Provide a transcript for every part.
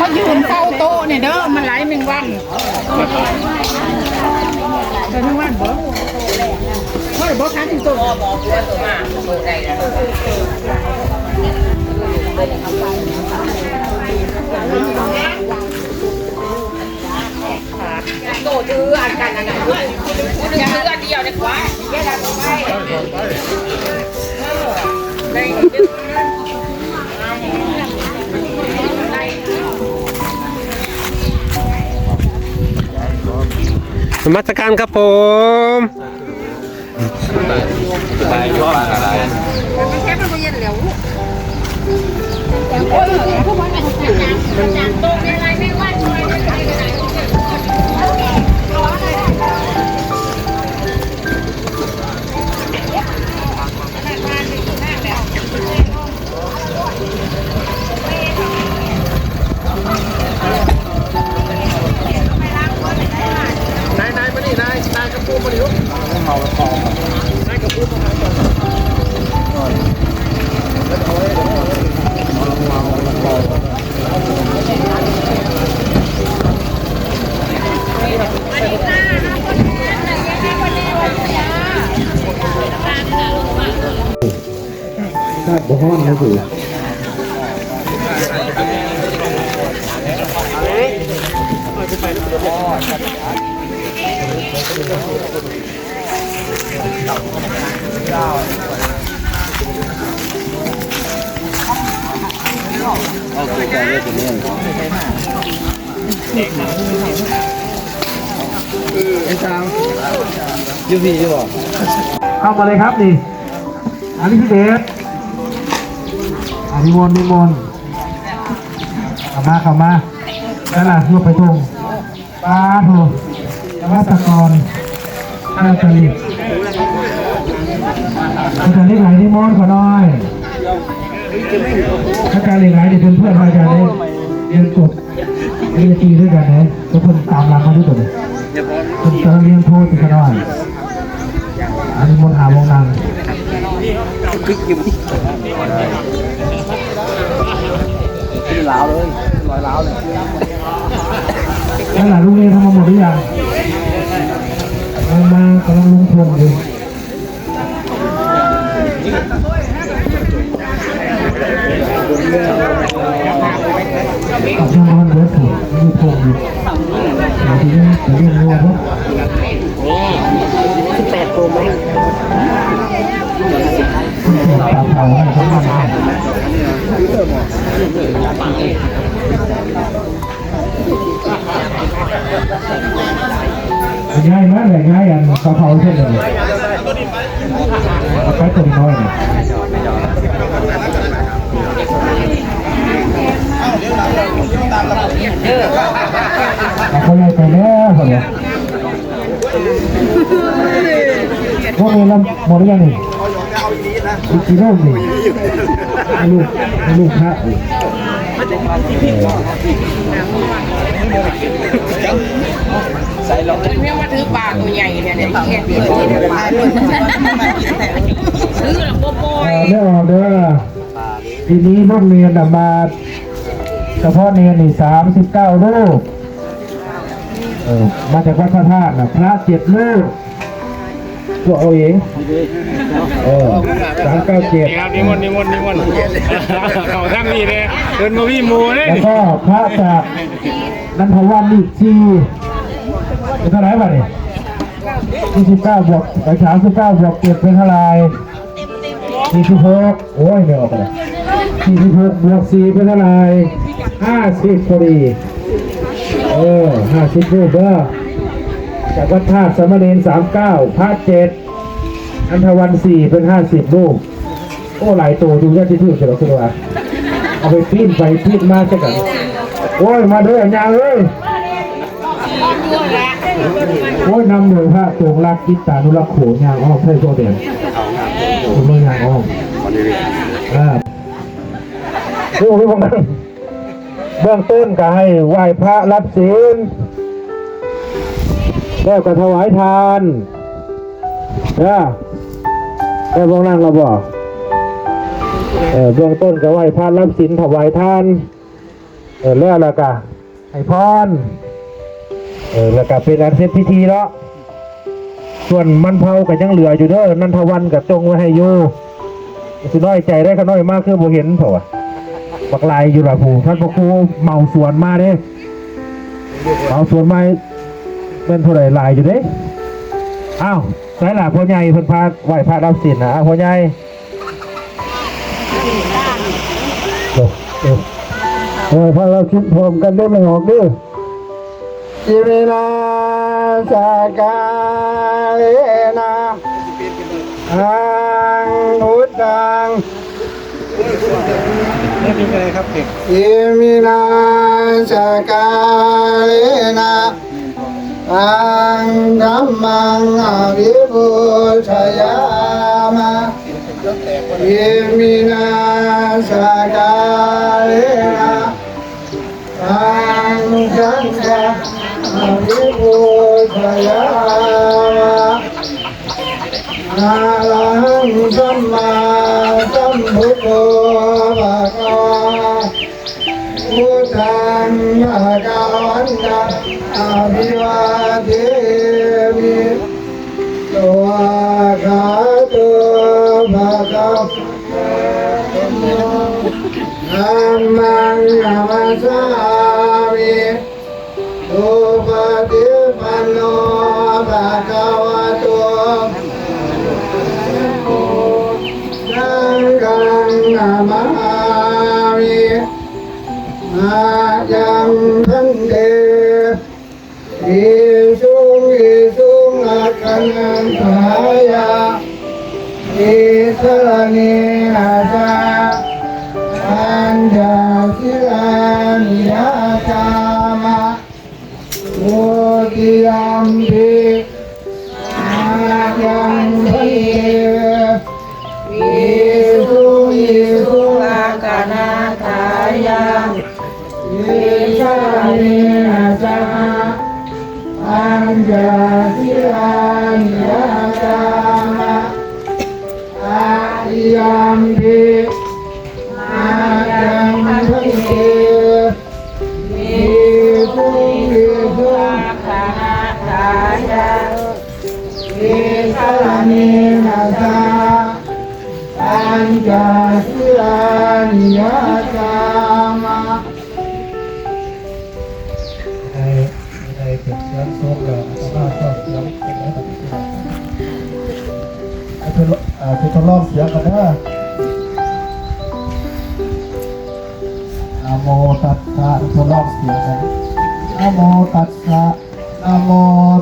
ມາຢືນເຝົ້າໂຕະນີ້ເດີ ມັນຫຼາຍແມງວັນ. ເດີ ແມງວັນບໍ່? ເຮີ້ຍ ບໍ່ທັນໂຕະ. ໂຕະຖືອັນກັນນັ້ນນະ ຜູ້ໜຶ່ງຖືອັນດຽວເດ້ ຄວາຍ. ນະມັດສະການຄັບຜົມ. ນາຍ ນາຍ ມານີ້ ນາຍ ນາຍ ກັບປູມານີ້ລູກ. ເມົາແລ້ວຄອ ນາຍ ກັບປູມາ. ອາກາດບໍ່ຮ້ອນນະ ຄື ເຂົ້າມາເລີຍຄັບນີ້ ອັນນີ້ພິເສດ ອາ ນິມົນ ນິມົນ ເຂົ້າມາ ເຂົ້າມາ ນັ້ນລະ ຍົກໄປຕົງ ປາໂທ ນະມັດສະກອນ ອາຈານເລັກ ອາຈານເລັກ ໄຫຼນິມົນ ຂະນ້ອຍ ອາຈານເລັກ ໄຫຼນີ້ເປັນເພື່ອນພະອາຈານເດ້ ຮຽນຈົບ ເປັນທີ່ຄືກັນເດ້ ເພິ່ນຕາມຫຼັງມາຢູ່ຕົວນີ້ ເພິ່ນກຳລັງຮຽນໂທຢູ່ຂະນ້ອຍ. ອັນນີ້ມົນຫາວອງນັ່ງ ຄືລາວເລີຍ ລອຍລາວເລີຍ. ນັ້ນລະ ໂຮງຮຽນເຮົາມາໝົດຫຼືຍັງ? ມາ ກຳລັງລົງໂພງຢູ່. ອາດຍັງບໍ່ທັນເບິດພຸ້ນ ມີພວກຢູ່ ອາດຈະຍັງໄປລ້ຽງງົວບໍ່? ສິບແປດໂຕໄໝ? ປາເຜົາໃຫ້ເຂົາມາ. ຍ້າຍມາແຫຼະ ຍ້າຍອັນປາເຜົາເພິ່ນເລີຍ ເອົາໄປຕົວນ້ອຍນະ ເອົາເຂົາຍ້າຍໄປແລ້ວ ເຂົາວ່າ ໂອ້ ແມ່ນລຳ ໝົດຫຼືຍັງນີ້? ອີກກິໂລນີ້ ໃຫ້ລູກ ໃຫ້ລູກພະອີກ ເອີ ເພິ່ນຍັງມາຖືປາໂຕໃຫຍ່ແທ້ ເອີ ແມ່ອອກເດີ ປີນີ້ລູກເນນນະ ມາສະເພາະເນນນີ້ ສາມສິບເກົ້າລູກ ເອີ ມາຈາກວັດພະທາດນະ ພະເຈັດລູກ ພວກເຮົາເອງ ເອີ ສາມເກົ້າເຈັດ ນີ້ຄັບ ນິມົນ ນິມົນ ນິມົນ ເຂົ້າທາງນີ້ເດ້ ເພິ່ນບໍ່ມີໝູ່ເດ້ ແລ້ວກໍພະຈາກນັນທະວັນອີກສີ່ ເປັນເທົ່າໃດບັດນີ້? ສີ່ສິບເກົ້າບວກ ໄປ ສາມສິບເກົ້າບວກເຈັດເປັນເທົ່າໃດ? ສີ່ສິບຫົກ ໂອ້ຍ ແມ່ອອກໄປແລ້ວ ສີ່ສິບຫົກບວກສີ່ເປັນເທົ່າໃດ? ຫ້າສິບພໍດີ ເອີ ຫ້າສິບລູກເດີ ຈາກວັດທາດ ສາມະເນນສາມເກົ້າ ພະເຈັດ ນັນທະວັນສີ່ ເປັນຫ້າສິບລູກ. ໂອ້ ຫຼາຍໂຕຢູ່ ຢ່າຊິຖືກເດີ ຄືວ່າ ເອົາໄປປີ້ນໄປປີ້ນມາຊະກັນ. ໂອ້ຍ ມາເດີ ຍ່າເອີຍ. ໂອ້ຍ ນຳໂດຍພະຈົງລັກ ຈິດຕານຸລັກໂຂ ຍ່າງອ້ອມໃສ່ໂຊແດງ ເບິ່ງຍ່າງອ້ອມ ເອີ ໂອ້ຍ ເບິ່ງຕົ້ນກໍໃຫ້ໄຫວ້ພະ ຮັບສິນ ແລ້ວກໍຖວາຍທານ ເດີ ແລ້ວເບິ່ງນັ້ນລະບໍ່? ເອີ ເບື້ອງຕົ້ນກໍໄຫວ້ພະຮັບສິນ ຖວາຍທານ ເອີ ແລ້ວລະກະໃຫ້ພອນ ເອີ ລະກະເປັນອັນເສັດພິທີເນາະ. ສ່ວນມັນເຜົາກໍຍັງເຫຼືອຢູ່ເດີ ນັນທະວັນກໍຈົ່ງໄວ້ໃຫ້ຢູ່. ຊິນ້ອຍໃຈໄດ້ ຂ້ານ້ອຍມາຄືບໍ່ເຫັນ ເພາະວ່າບັກຫຼາຍຢູ່ລະ ຜູ້ທ່ານພະຄູເໝົາສວນມາເດ້ ເໝົາສວນມາແມ່ນເທົ່າໃດ ຫຼາຍຢູ່ເດ້. ອ້າວ ໃສລະ ພໍ່ໃຫຍ່ເພິ່ນພາໄຫວ້ພະຮັບສິນນະ ອ້າວ ພໍ່ໃຫຍ່ ເອີ ເອີ ເອີ ພະຮັບສິນພ້ອມກັນເດີ ແມ່ອອກເດີ. ອິມິນາ ສະກາເລນະ ທັງ ພຸດທັງ ເພງອະໄລຄັບ ເພງ? ອິມິນາ ສະກາເລນະ ທັງ ທຳມັງ ອະວິປູຊະຍາມະ. ອິມິນາ ສະກາເລນະ ທັງ ສັງຄັງ ອະວິປູຊະຍາມະ. ອະລະຫັງ ສຳມາສຳພຸດໂທ ພະຄະວາ ພຸດທັງ ພະຄະວັນຕັງ ອະພິວາເທມິ. ສະວາກຂາໂຕ ພະຄະວາໂຕ ທຳມັງ ນະມັດສາມິ. ສຸປະຕິປັນໂນ ພະຄະວະໂຕ ສາວະກະສັງຄັງ ນະມາມິ. ມາຍັງ ພັນເຕ ພິກຂຸງ ພິກຂຸງ ລັກຂະນະທາຍາ ຕິສະລະເນນະສະຫະ ປັນຈະສີລານິ ຍາຈາມະ. ທຸຕິຍຳປິ ມາຍັງ ພັນເຕ ພິກຂຸງ ພິກຂຸງ ລັກຂະນະທາຍາ ຕິສະລະເນນະສະຫະ ປັນຈະສີລານິ ຍາຈາມະ. ຕະຕິຍຳປິ ມາຍັງ ພັນເຕ ພິກຂຸງ ພິກຂຸງ ລັກຂະນະທາຍາ ຕິສະລະເນນະສະຫະ ປັນຈະສີລານິ ຍາຈາມະ. ໃນ ໃນເປັນສຽງສູງ ແລ້ວອາດຕະມາຊອບສຽງເປັນໄດ້ບັດນີ້ ອາ ທົດລອງ ອາ ທົດລອງສຽງກັນເດີ. ນະໂມຕັດສະ ທົດລອງສຽງກັນ ນະໂມຕັດສະ ນະໂມ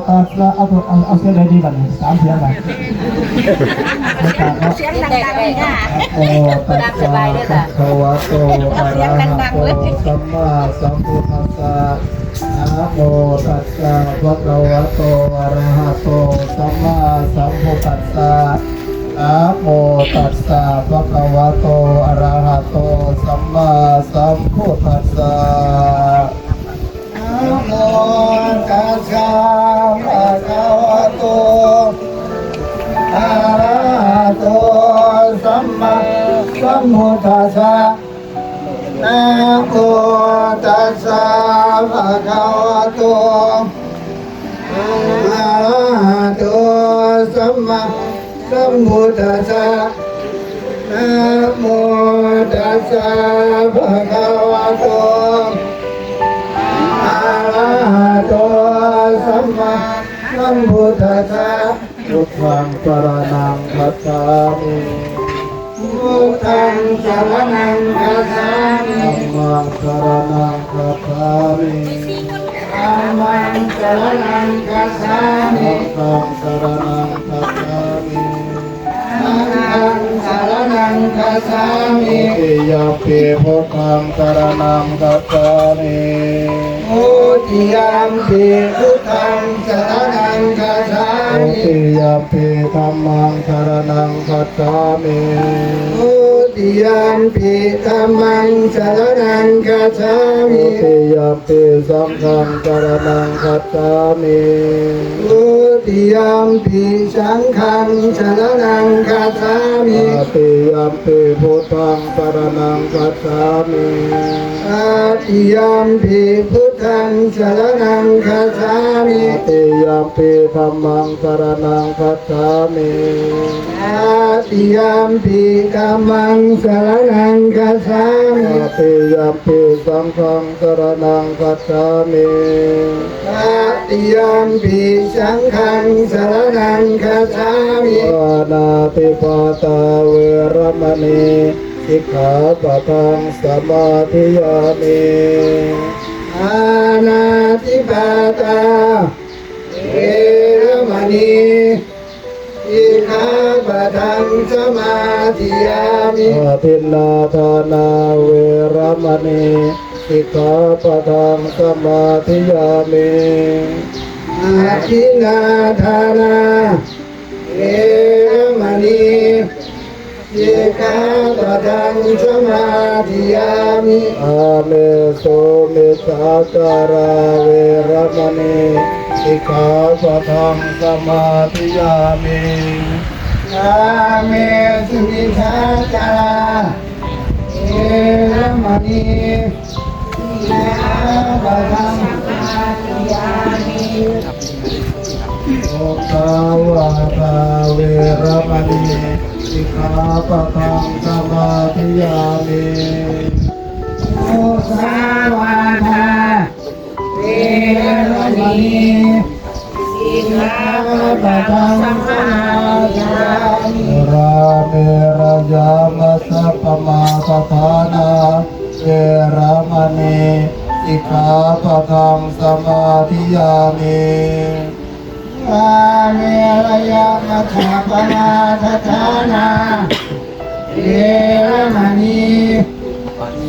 ຕັດສະ ເອົາ ເອົາ ເອົາສຽງໃດດີບັດນີ້ ສາມສຽງບັດ ສຽງດັງໆເນາະ ສຽງດັງໆເລີຍ ນະໂມຕັດສະ ພະຄະວະໂຕ ອະລະຫະໂຕ ສຳມາສຳພຸດທັດສະ ນະໂມຕັດສະ ພະຄະວະໂຕ ອະລະຫະໂຕ ສຳມາສຳພຸດທັດສະ ນະໂມຕັດສະ ພະຄະວະໂຕ ອະລະຫະໂຕ ສຳມາສຳພຸດທັດສະ. ນະໂມຕັດສະ ພະຄະວະໂຕ ອະລະຫະໂຕ ສຳມາສຳພຸດທັດສະ. ນະໂມຕັດສະ ພະຄະວະໂຕ ອະລະຫະໂຕ ສຳມາສຳພຸດທັດສະ. ນະໂມຕັດສະ ພະຄະວະໂຕ ອະລະຫະໂຕ ສຳມາສຳພຸດທັດສະ. ພຸດທັງສະລະນັງຄັດສາມິ ພຸດທັງສະລະນັງຄັດສາມິ ທຳມັງສະລະນັງຄັດສາມິ ທຳມັງສະລະນັງຄັດສາມິ ສັງຄັງສະລະນັງຄັດສາມິ ສັງຄັງສະລະນັງຄັດສາມິ ທຸຕິຍຳປິ ພຸດທັງສະລະນັງຄັດສາມິ ທຸຕິຍຳປິ ພຸດທັງສະລະນັງຄັດສາມິ ທຸຕິຍຳປິ ທຳມັງສະລະນັງຄັດສາມິ ທຸຕິ Dutiyampi dhammaṃ saraṇaṃ gacchāmi. Tatiyampi saṅghaṃ saraṇaṃ gacchāmi. Dutiyampi saṅghaṃ saraṇaṃ gacchāmi. Tatiyampi buddhaṃ saraṇaṃ gacchāmi. Tatiyampi buddhaṃ saraṇaṃ gacchāmi. Tatiyampi dhammaṃ saraṇaṃ gacchāmi. Tatiyampi dhammaṃ saraṇaṃ gacchāmi. Tatiyampi saṅghaṃ saraṇaṃ gacchāmi. Tatiyampi saṅghaṃ saraṇaṃ gacchāmi. Pāṇātipātā veramaṇī sikkhāpadaṃ samādiyāmi. Pāṇātipātā veramaṇī sikkhāpadaṃ samādiyāmi. Adinnādānā veramaṇī sikkhāpadaṃ samādiyāmi. Adinnādānā veramaṇī sikkhāpadaṃ samādiyāmi. Kāmesu micchācārā veramaṇī sikkhāpadaṃ samādiyāmi. Kāmesu micchācārā veramaṇī sikkhāpadaṃ samādiyāmi. Musāvādā veramaṇī sikkhāpadaṃ samādiyāmi. Musāvādā veramaṇī sikkhāpadaṃ samādiyāmi. Surāmerayamajjapamādaṭṭhānā veramaṇī sikkhāpadaṃ samādiyāmi. Surāmerayamajjapamādaṭṭhānā veramaṇī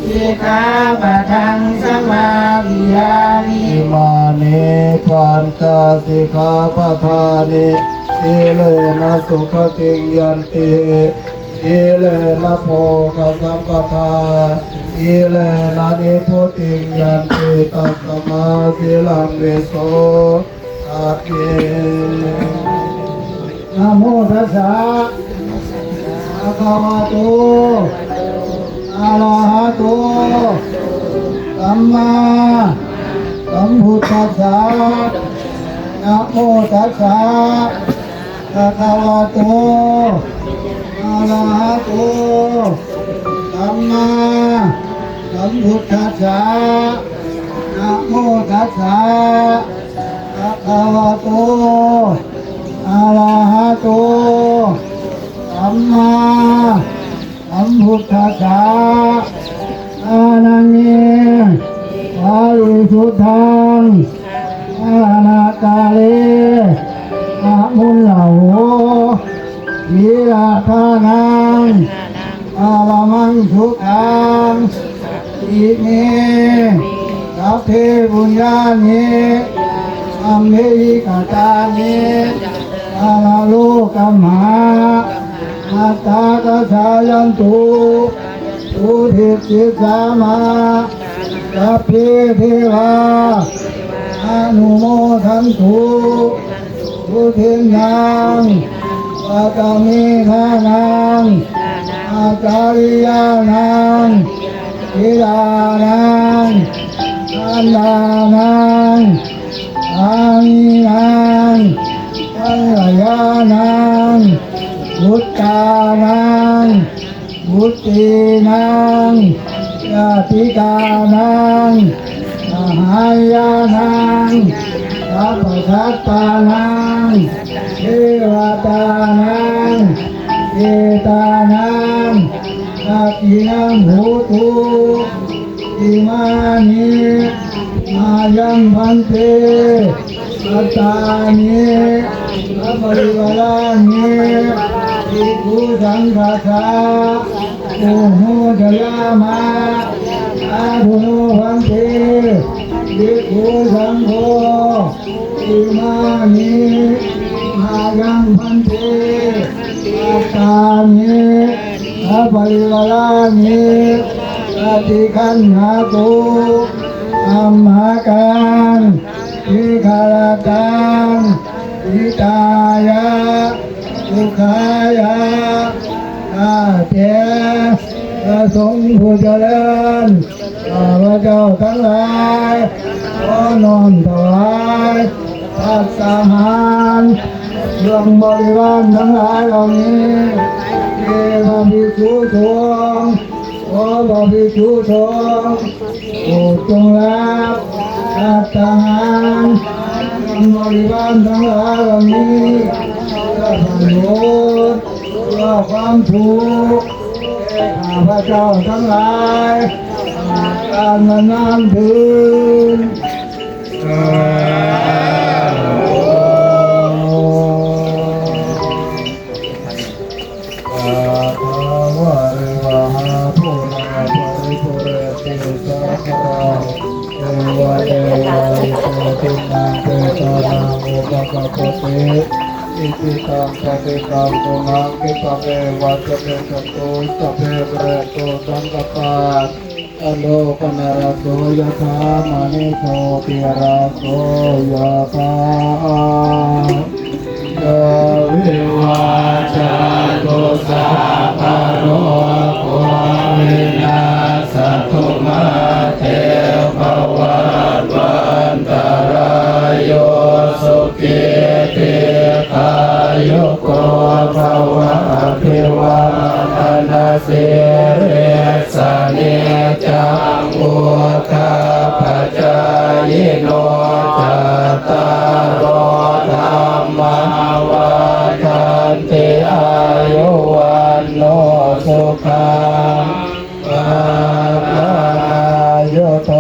sikkhāpadaṃ samādiyāmi. Imāni pañca sikkhāpadāni. Sīlena sugatiṃ yanti, sīlena bhogasampadā, sīlena nibbutiṃ yanti, tasmā sīlaṃ visodhaye. Namo tassa bhagavato arahato sammāsambuddhassa. Namo tassa bhagavato arahato sammāsambuddhassa. Namo tassa bhagavato arahato sammāsambuddhassa. Saraṇaṃ me parisuddhaṃ, saraṇaṃ me saranakāle amullavo, sīladānaṃ paramaṃ sukhaṃ. Ime sabbe puññāni sabbehi katāni paralokamha attā pajāyantu, vuḍḍhissāma sabbe devā anumodantu. Vuḍḍhīnaṃ paṭhamedhānaṃ ācāriyānaṃ, sthirānaṃ gaṇānaṃ, gāmīnaṃ kalyāṇaṃ, puttānaṃ puttīnaṃ, ñātikānaṃ, sahāyānaṃ, sabbasattānaṃ, devatānaṃ, petānaṃ, dakkhiṇaṃ hotu. Imāni mayaṃ bhante, attāni saparivārāni bhikkhusaṅghassa pūjayāma. Sādhu no bhante, bhikkhusaṅgho. Imāni mayaṃ bhante, attāni sapa Parivarāni paṭiggaṇhātu, amhākaṃ dīgharattaṃ hitāya sukhāya. ຂ້າແຕ່ພະສົງຜູ້ຈະເລີນ ຂ້າພະເຈົ້າທັງຫຼາຍ ຂໍນ້ອມຖວາຍພັດຕາຫານ ເຄື່ອງບໍລິວານທັງຫຼາຍເຫຼົ່ານີ້ ແດ່ພະພິກຂຸສົງ ຂໍພະພິກຂຸສົງ ໂປດຈົ່ງຮັບພັດຕາຫານ ເຄື່ອງບໍລິວານທັງຫຼາຍເຫຼົ່ານີ້ ເພື່ອປະໂຫຍດ ເພື່ອຄວາມສຸກ ແກ່ຂ້າພະເຈົ້າທັງຫຼາຍ ການນານໆເທີນ. ສາທຸ. ຍະຖາ ວາລິວະຫາ ປູລາ ปะริปูเรนติ สาคารัง เอวะเม วะอิโต ทินนัง เปตานัง อุปะกัปปะติ อิจิตัง ปะฏิตัง ตุมหัง ขิปะเมวะ สะมิชฌันตุ สัพเพ ปูเรนตุ สังกัปปา จันโท ปะนะระโส ยะถา มะนิ โชติระโส ยะถา สัพพะวิวัชชันตุ สัพพะโรโค วินัสสะตุ มา เต ภะวัตวันตะราโย สุขี ทีฆายุโก ภะวะ อะภิวาทะนะสีลิสสะ นิจจัง วุฑฒาปะจายิโน จัตตาโร ธัมมา วัฑฒันติ อายุ วัณโณ สุขัง ພະລັງ ອາຍຸໂທ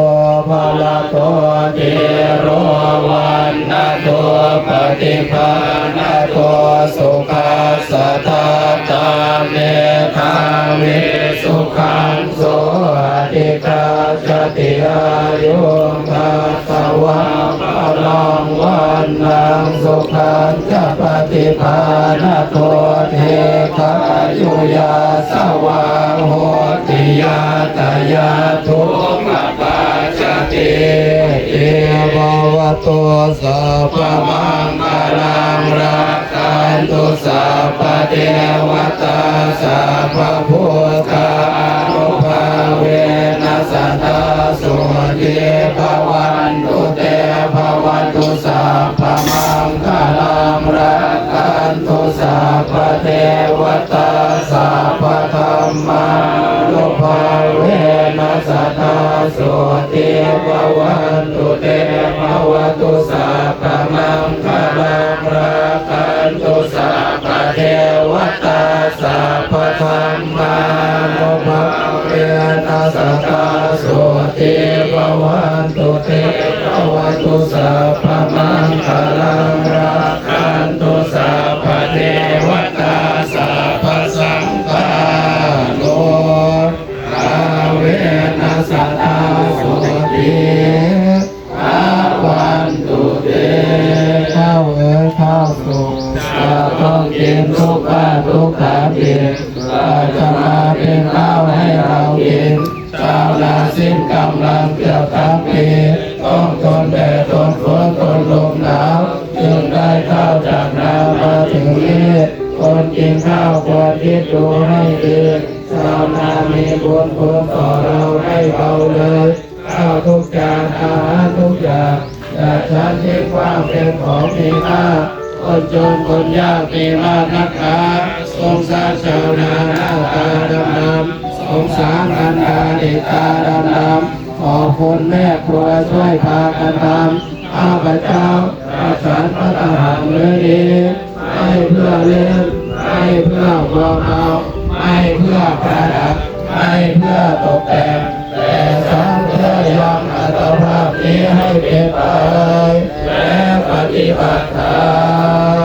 ພະລະໂຕ ທີໂຣ ວັນນະໂທ ປະຕິພານະໂທ ສຸຂັດສະທາ ຕະ ເມທາວິ ສຸຂັງ ໂສ ອະທິຄັດສະຕິ ອາຍຸງ ພະ ສະວັງ ພະລັງ ວັນນັງ ສຸຂັງ ຈະ ປະຕິພານະໂທ ທີຄາຍຸ ຍາສະວາ ໂຫຕິ ຍາຕະຍາ ທຸກຂະປັດຈະຕິ ເຕ ພະວະຕຸ ສັບພະມັງຄະລັງ ຣັກ ຂັນຕຸ ສັບພະເທວະຕາ ສັບພະພຸດທານຸພາເວນະ ສະດາ ໂສທີ ພະວັນຕຸ ເຕ ພະວະຕຸ ສັບພະມັງຄະລັງ ຣັກຂັນຕຸ ສັບພະເທວະຕາ ສັບພະທັມມານຸພາເວນະ ສະດາ ໂສທີ ພະວັນຕຸ ເຕ ພະວະຕຸ ສັບພະມັງຄະລັງ ຣັກຂັນຕຸ ສັບພະເທວະຕາ ສັບພະທັມມານຸພາເວນະ ສະດາ ໂສທີ ພະວັນຕຸ ເຕ ພະວະຕຸ ສັບພະມັງຄະລັງ ຣັກຂັນຕຸ ສັບພະເທວະຕາ ສັບພະສັງຄານຸພາເວນະ ສະດາ ໂສທີ ພະວັນຕຸ ເຕ ເຈົ້າເອີຍ ເຈົ້າສຸກ ເຈົ້າຕ້ອງກິນທຸກບ້ານທຸກຖານດິນ ກວ່າຈະມາເປັນຂ້າວໃຫ້ເຮົາກິນ ຊາວນາສິ້ນກຳລັງຈະທຳເພ ຕ້ອງທົນແດດ ທົນຝົນ ທົນລົມໜາວ ຈຶ່ງໄດ້ຂ້າວຈາກນາມາເຖິງນີ້ ຄົນກິນຂ້າວຄວນຄິດດູໃຫ້ດີ ຊາວນາມີບຸນຄຸນຕໍ່ເຮົາໄດ້ເບົາເລີຍ ຂ້າວທຸກຈານ ອາຫານທຸກຢ່າງ ຢ່າສັນເທຂວ້າງເປັນຂອງມີຄ່າ ຄົນຈົນຄົນຍາກມີມາກນັກໜາ ສົງສານຊາວນາໜ້າຕາດຳໆ ສົງສານພັນດາເດັກຕາດຳໆ ຂອບຄຸນແມ່ຄົວຊ່ວຍພາກັນທຳ ຂ້າພະເຈົ້າຈັດສັນພັດຕາຫານມື້ນີ້ ໄວ້ເພື່ອຫຼິ້ນ ໄວ້ເພື່ອມົວເມົາ ໄວ້ເພື່ອປະດັບ ໄວ້ເພື່ອຕົກແຕ່ງ ແຕ່ສັງເພື່ອຍັງອັດຕະພາບນີ້ໃຫ້ເປັນໄປ ແລະ ປະຕິບັດທ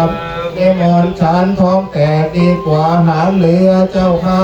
ຳ. ນິມົນສັນທອງແຕກດີກວ່າຫານເຫຼືອເຈົ້າຂ້າ.